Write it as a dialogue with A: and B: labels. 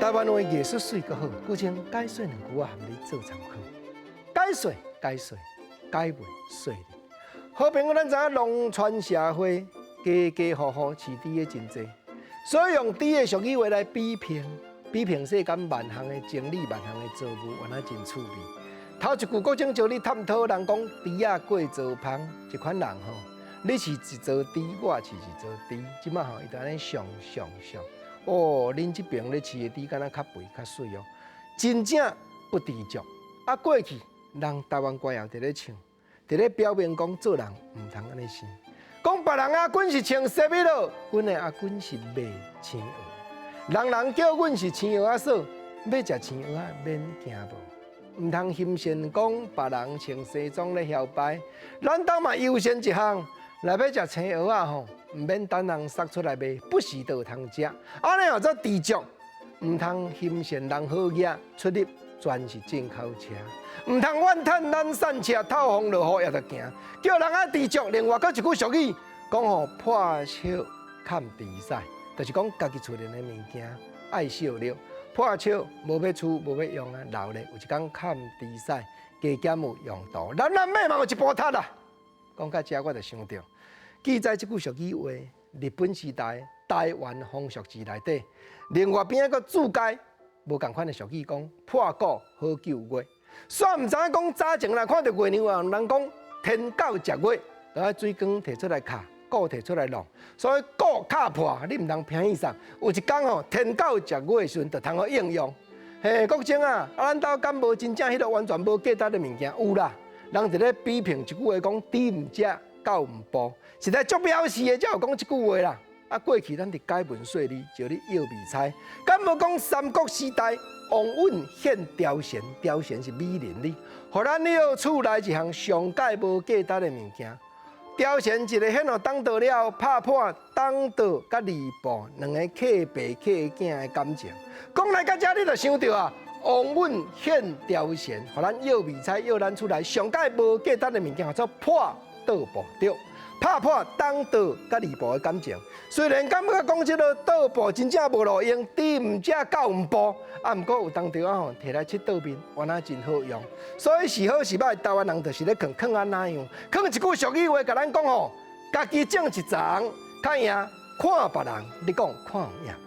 A: 台灣話藝術媠閣好，古清解說兩句仔，含你做參考。解說解說解文說理。好朋友，咱知影農村社會家家戶戶飼豬的真濟，所以用豬的俗語話來比評，比評世間萬項的真理，萬項的造物，原來真趣味。頭一句國清招你探討，人講豬仔過槽芳，這款人吼，你飼一槽豬，我飼一槽豬，這擺吼伊就按呢上上上。哦，恁這爿咧飼的豬敢若較肥較媠哦，真正不知足。啊，過去人台灣歌謠佇咧唱，佇咧表明講做人毋通按呢生。講別人阿君是穿西米露，阮的阿君是賣青蚵。人人叫阮是青蚵仔嫂，欲食青蚵仔免驚無。毋通欣羨講別人穿西裝咧囂擺，咱兜嘛優先一項，若欲食青蚵仔吼，毋免等人殺出來賣，不時就有通食。按呢號做知足，毋通欣羨人好額，出入全是進口車。毋通怨嘆咱散赤透風落雨也著行，叫人愛知足。另外閣一句俗語，講吼破笑崁豬屎，就是講家己厝內的物件愛惜了。破笑無欲厝無欲用啊，留咧有一工崁豬屎，加減有用途。咱咱尾嘛有一步踢啦。講到這，我就想著記載這句俗語話，日本時代台灣風俗誌內底，另外邊仔閣注解無仝款的俗語，講破鼓好救月。煞毋知影講早前若看著月亮啊，人講天狗食月，就愛水管提出來敲，鼓提出來弄，所以鼓敲破，你毋通偏去送。有一工吼，天狗食月的時陣，就通好應用。嘿，國清啊，啊，咱兜敢無真正彼个完全無價值的物件？有啦，人佇咧比評一句話講，豬毋食狗毋哺，實在足表示的，才有講這句話啦。啊，過去咱佇解文說理，招你藥味猜，敢無講三國時代王允獻貂蟬，貂蟬是美人哩，予咱了厝內一項上蓋無價值的物件。貂蟬一个獻予董卓了，拍破董卓佮呂布兩个契爸契囝的感情。講來到這，你就想著啊，王允獻貂蟬，予咱藥味猜，藥咱厝內上蓋無價值的物件，叫做破桌布對。拍破董卓佮呂布的感情，雖然感覺講這个桌布真正無路用，豬毋食狗毋哺，啊，毋過有當時仔吼提來拭桌面，原來真好用。所以是好是歹，台灣人就是咧囥囥按怎樣，囥一句俗語話，共咱講吼，家己種一叢較贏看別人，你講看有影。